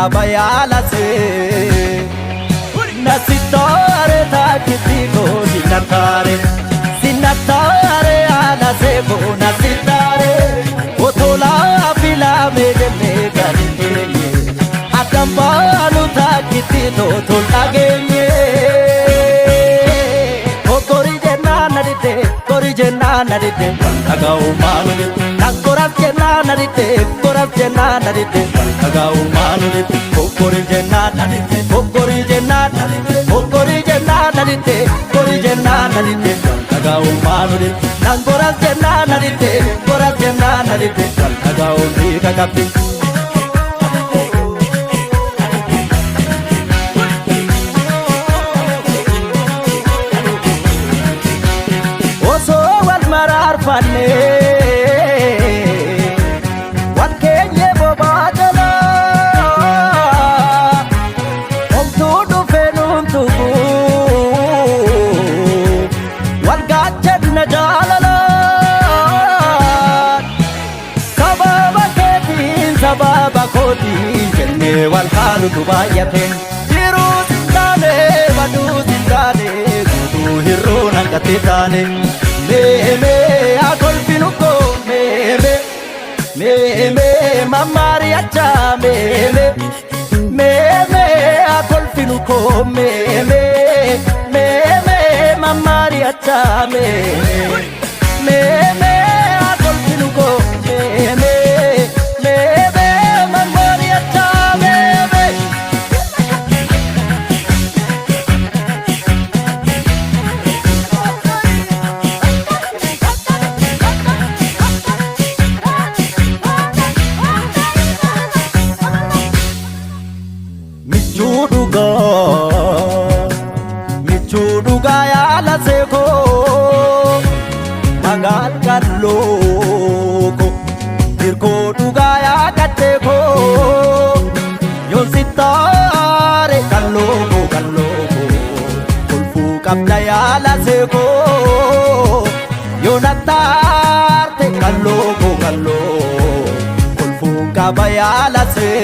qaba yaalasee. Nasitaare taakkitii koo sinataare sinataare yaalasee koo nasitaare otolaa filaamee jennee gadi teenye addaan baanu taakkitii tootol dhageenye. Kokkori jennaan na didde kori jennaan na didde dhaga'u maalu didde Koras jennaan na didde koras jennaan na didde dhaga'u maalu didde kokkori jennaan na didde kokkori jennaan na didde kokkori jennaan na didde kori jennaan na didde dhaga'u maalu didde Koras jennaan na didde koras jennaan na didde dhaga'u dhiiga qabdi. Osoo wal maraarfanne wal keenye bobaa jalaa homtuu dhufee nuun tuqu wal gaachanna jaalalaa sababa keetiin sababa kootiin jennee wal haalutu baay'ate jiruus hin taane baduus hin taane guutuu hir'uun hanqattee taane meemee haa kolfinu koo meemee meemee mammaari'achaa meemee meemee haa kolfinu koo meemee meemee mammaari'achaa meemee meemee haa kolfinu koo meemee meemee mammaari'achaa meemee. Michuu dhugaa michuu dhugaa yaala seekoo magaal qalloo koo hirkoo dhugaa yaa qaccee koo yoon sittaare qalloo koo qalloo koo kolfuu qabda yaala seekoo yoon attaarte qalloo koo qalloo kolfuu qaba yaala see.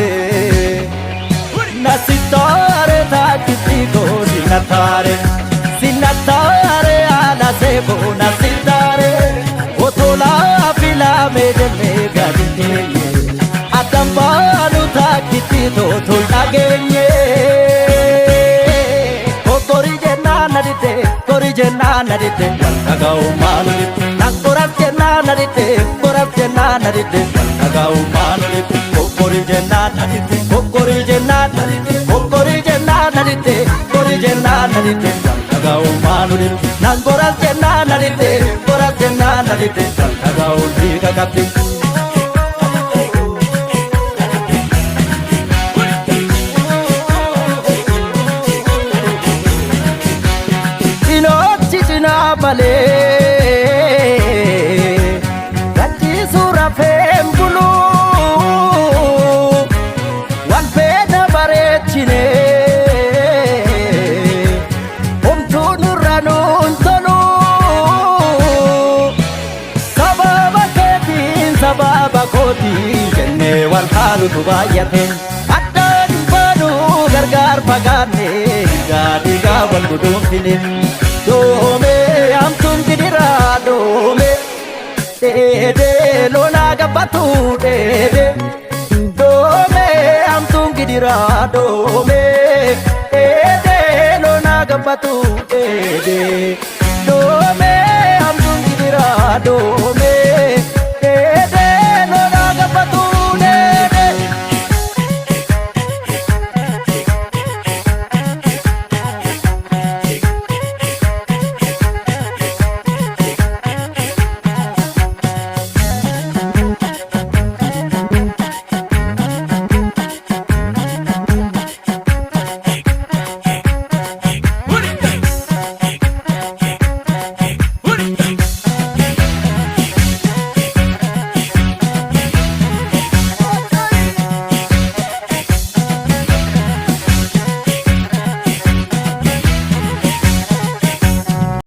Nasitaare taakkitii koo sinataare sinataare yaala koo nasitaare otolaa filaamee jennee gadi teenye addaan baanu taakkitii tootol dhageenye. Kokkori jennaan na didde kori jennaan na didde wal dhaga'u maalu didde Koras jennaan na didde koras jennaan na didde wal dhaga'u maalu didde kokkori jennaan na didde kokkori jennaan na didde kokkori jennaan na didde kori jennaan na didde wal dhaga'u maalu didde Koras jennaan na didde koras jennaan na didde wal dhaga'u dhiiga qabdi. Cinoochi cinaa malee gachiisuu rafeen buluu wal feena bareechine homtuu nurra nuun tolu sababa keetiin sababa kootiin jennee wal haalutu baay'ate addaan hin baanu gargaar fagaanne dhiigaa dhiigaa wal guduunfine doomee hamtuun gidiraa doomee dheedee lolaa gabbatu dheedee doomee hamtuun gidiraa doomee dheedee lolaa gabbatu dheedee doomee hamtuun gidiraa doomee.